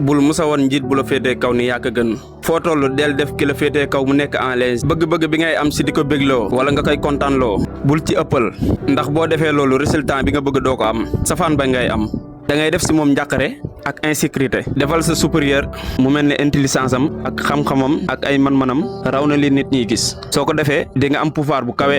bul musa woon njiit bu la féetee kaw ni yaa ko gën foo toll del def ki la féetee kaw mu nekk en l'aise bëgg-bëgg bi ngay am si di ko bégloo wala nga koy kontaanloo bul ci ëppal ndax boo defee loolu résultat bi nga bëgg doo ko am safaan ba ngay am da ngay def si moom njàqare ak insécurité defal sa supérieur mu mel ne intelligence am ak xam-xamam ak ay man-manam raw na li nit ñiy gis soo ko defee di nga am pouvoir bu kawe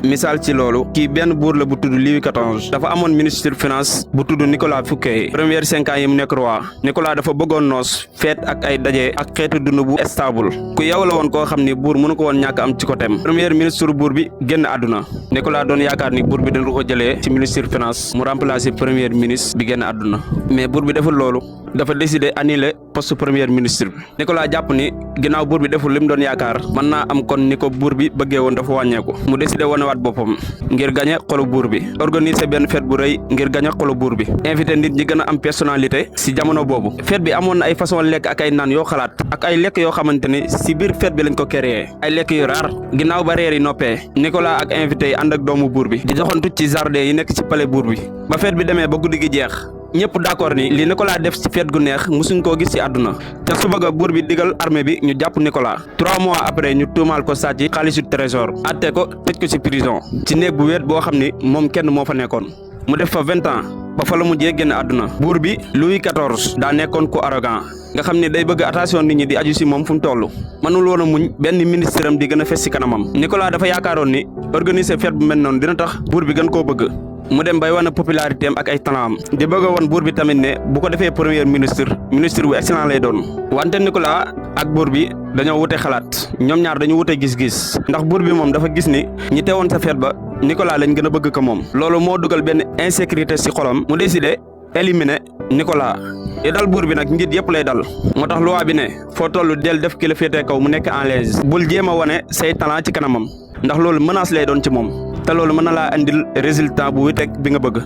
misaal ci loolu kii benn buur la bu tudd Louis XIV dafa amoon ministre finance bu tudd Nicolas Fouquet première 5 ans yi mu nekk roi Nicolas dafa bëggoon noos feet ak ay daje ak xeetu dund bu stable ku yow la woon koo xam ni buur mënu ko woon ñàkk am ci côté premier ministre buur bi génn àdduna Nicolas doon yaakaar ni buur bi dañu ko jëlee ci ministre finance mu remplacer premier ministre bi génn àdduna mais buur bi deful loolu dafa décider annuler poste premier ministre bi Nicolas jàpp ni ginnaaw buur bi deful li mu doon yaakaar mën naa am kon ni ko buur bi bëggee woon dafa wàññeeku mu décider wanewaat boppam ngir gañe xolu buur bi organiser benn fête bu rëy ngir gañe xolu buur bi invité nit ñi gën a am personnalité si jamono boobu fête bi amoon na ay façon lekk ak ay naan yoo xalaat ak ay lekk yoo xamante ni si biir fête bi lañ ko créé ay lekk yu raar ginnaaw ba reer yi noppee Nicolas ak invité yi ànd ak doomu buur bi di doxantu ci jardin yi nekk ci palais buur bi ba fête bi demee ba guddi gi jeex ñëpp d'accord ni li Nicolas def ci fête gu neex musuñ koo gis ci àdduna te su bëgg buur bi digal armée bi ñu jàpp Nicolas 3 mois après ñu tuumaal ko sàcc xaalisu trésor atte ko tëj ko ci prison ci néeg bu wéet boo xam ni moom kenn moo fa nekkoon mu def fa 20 ans ba fa la mujjee génn àdduna buur bi Louis XIV daa nekkoon ku arrogant nga xam ne day bëgg attention nit ñi di aju ci moom fu mu toll mënul woon a muñ benn ministre am di gën a fes ci kanamam Nicolas dafa yaakaaroon ni organiser fête bu mel noonu dina tax buur bi gën koo bëgg mu dem bay wane popularité am ak ay talent am di bëgg a woon buur bi tamit ne bu ko defee premier ministre bu excellent lay doon wante Nicolas ak buur bi dañoo wute xalaat ñoom ñaar dañu wute gis-gis ndax buur bi moom dafa gis ni ñi teewoon sa fête ba Nicolas lañ gën a bëgg ko moom loolu moo dugal benn insécurité ci xolam mu décidé éliminer Nicolas li dal buur bi nag njiit yëpp lay dal moo tax loi bi ne foo toll del def ki la féetee kaw mu nekk en l'aise bul jéem a wane say talent ci kanamam ndax loolu menace lay doon ci moom te loolu mën na laa andil résultat bu wuteeg bi nga bëgg